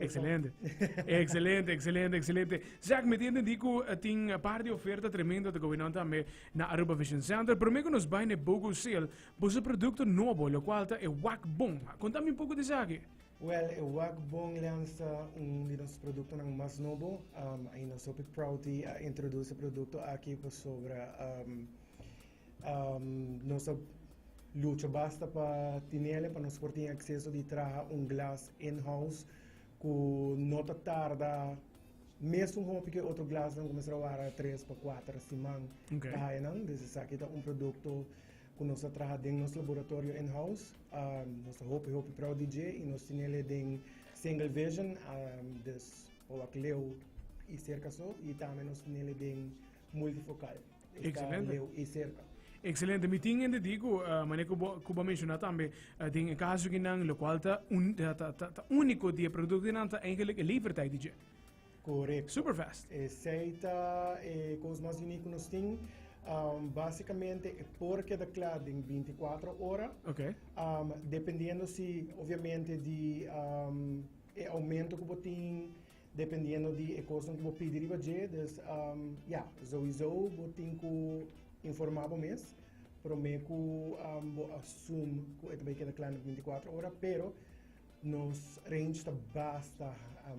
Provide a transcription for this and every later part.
Excelente. Excelente, excelente, excelente. Zack, mi tin entendí ku tin un par di oferta tremendo ta gobierno tambe na Aruba Vision Center. Promé ku nos bai na e BOGO sale, boso produkto nobo, lokual ta e Wak Bon. Kontami un poko di esaki. Well, e Wak Bon lens ta un di nos produktonan mas nobo. I nos hopi proud di a introduce e produkto aki pasobra nos a lucha basta pa tinele pa nos por tin acceso di traha un glas in-house cu no ta tarda mesun hopi cu e otro glasnan cu mester a wara 3 pa 4 siman pa haya nan. Dus esaki ta un producto cu nos a traha den nos laboratorio in-house. Nos ta hopi hopi proud di dje y nos tinele den single vision, dus pa wak leu y cerca so, y tambe nos tinele den multifocal. Leu y cerca. Excelente. Mi tin entendí ku manera ku bo a menshoná tambe den e kaso kinan lokual ta un ta ta ta úniko di e produktonan ta eigenlijk e levertijd di dje. Korekto. Super fast. Esei ta e kos mas uniek ku nos tin. Básicamente e por keda kla den 24 ora. Dependiendo si obviamente di e aumento ku bo tin, dependiendo di e kosnan ku bo pidi riba dje. Dus ya, sowieso bo tin ku informá bo mes promé ku bo assume ku e ta bai keda kla na 24 ora, pero nos range ta basta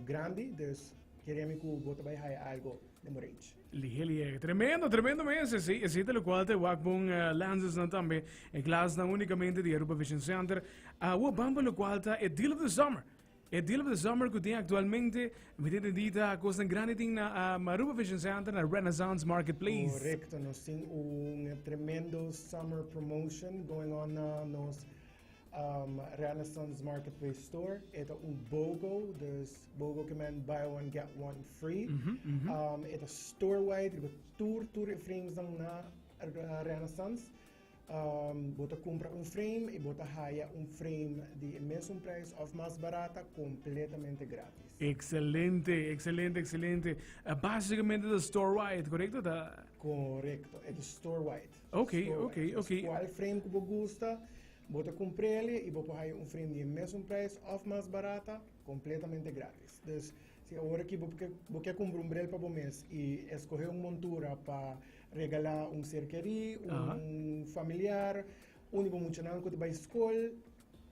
grandi, dus keremi ku bo ta bai haya algo den bo range. Lihe lihe. Tremendo, tremendo mes. Esei, esei ta locual ta e wak bon lenses nan tambe. E glas nan unicamente di Aruba Vision Center. Awo ban pa locual ta e deal of the summer. E deal of the summer cu tin actualmente, mi ta entendi ta cosnan grandi tin na Aruba Vision Center na Renaissance Marketplace. Correcto, nos tin un tremendo summer promotion going on na nos Renaissance Marketplace store. E ta un BOGO, dus BOGO ke men buy one get one free. E ta store-wide, riba tur e frames nan na Renaissance. Bo ta kumpra un frame i bo ta haya un frame di e mesun prijs of mas barata kompletamente gratis. Excelente, excelente, excelente. Basicamente ta store-wide, korekto? Ta. Korekto, e ta store-wide. Ok. Kual frame ku bo gusta, bo ta kumpr'el i bo por haya un frame di e mesun prijs of mas barata kompletamente gratis. Dus si awor aki bo ke kumpra un bril pa bo mes i eskohe un montura pa regalá un ser kerí, un familiar, un di bo muchanan ku ta bai skol,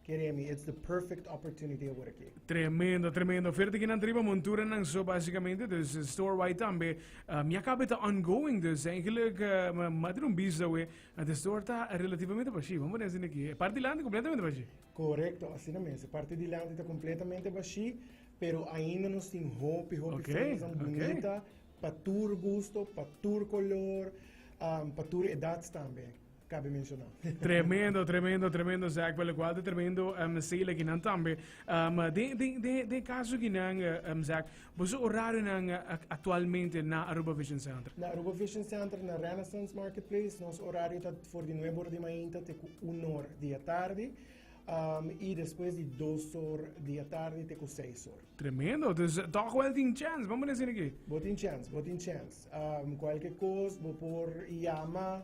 keremi, it's the perfect opportunity awor aki. Tremendo, tremendo. Oferta ki nan ta riba monturanan so basicamente, dus store-wide tambe. Mi a caba ta ongoing, dus eigenlijk mi a tene un bista awe. De store ta relativamente bashí, vamos poner asina aki. E parti dilanti completamente bashí. Correcto, asina mes. E parti dilanti ta completamente bashí, pero ainda nos tin hopi, hopi frames nan bunita, pa tur gusto, pa tur color, pa tur edad tambe, cabe menciona. Tremendo, tremendo, tremendo, Zack. Pa locual ta tremendo sale akinan tambe. Den caso akinan, Zack, boso horarionan actualmente na Aruba Vision Center? Na Aruba Vision Center, na Renaissance Marketplace, nos horario ta for di 9 or di mainta te cu 1 or di atardi. I despues di 2 or di atardi te cu 6 or. Tremendo, dus toch wel tin chance, ban pone asina aki. Bo tin chance, bo tin chance. Cualke cos bo por yama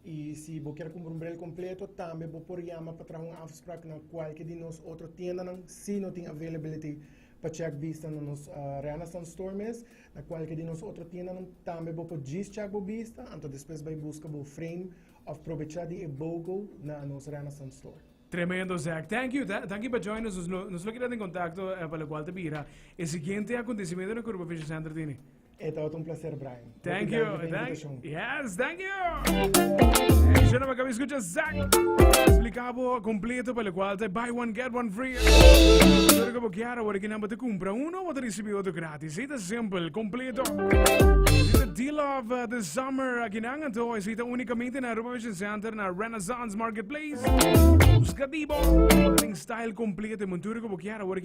y si bo kier cumpra un bril completo tambe bo por yama pa traha un afspraak na cualke di nos otro tiendanan si no tin availability pa check bista na nos Renaissance store mes. Na cualke di nos otro tiendanan tambe bo por djis check bo bista anto despues bay busca bo frame of probecha di e BOGO na nos Renaissance store. Tremendo, Zack. Thank you. Thank you pa join us. Nos lo keda den contacto pa locual ta bira e siguiente acontecimiento na Aruba Vision Center tini. E tabata un placer, Brian. Thank you. Thank Yes, thank you. Hey, yo no me escucha Zack. Explicabo completo pa locual ta buy one get one free. Pero como quiera, ahora que no te compra uno, o te recibe otro gratis. Esta simple, completo. Esta deal of the summer aki nan anto esita únicamente na Aruba Vision Center na Renaissance Marketplace. Busca di bo. Style completo, montura como quiera, ahora.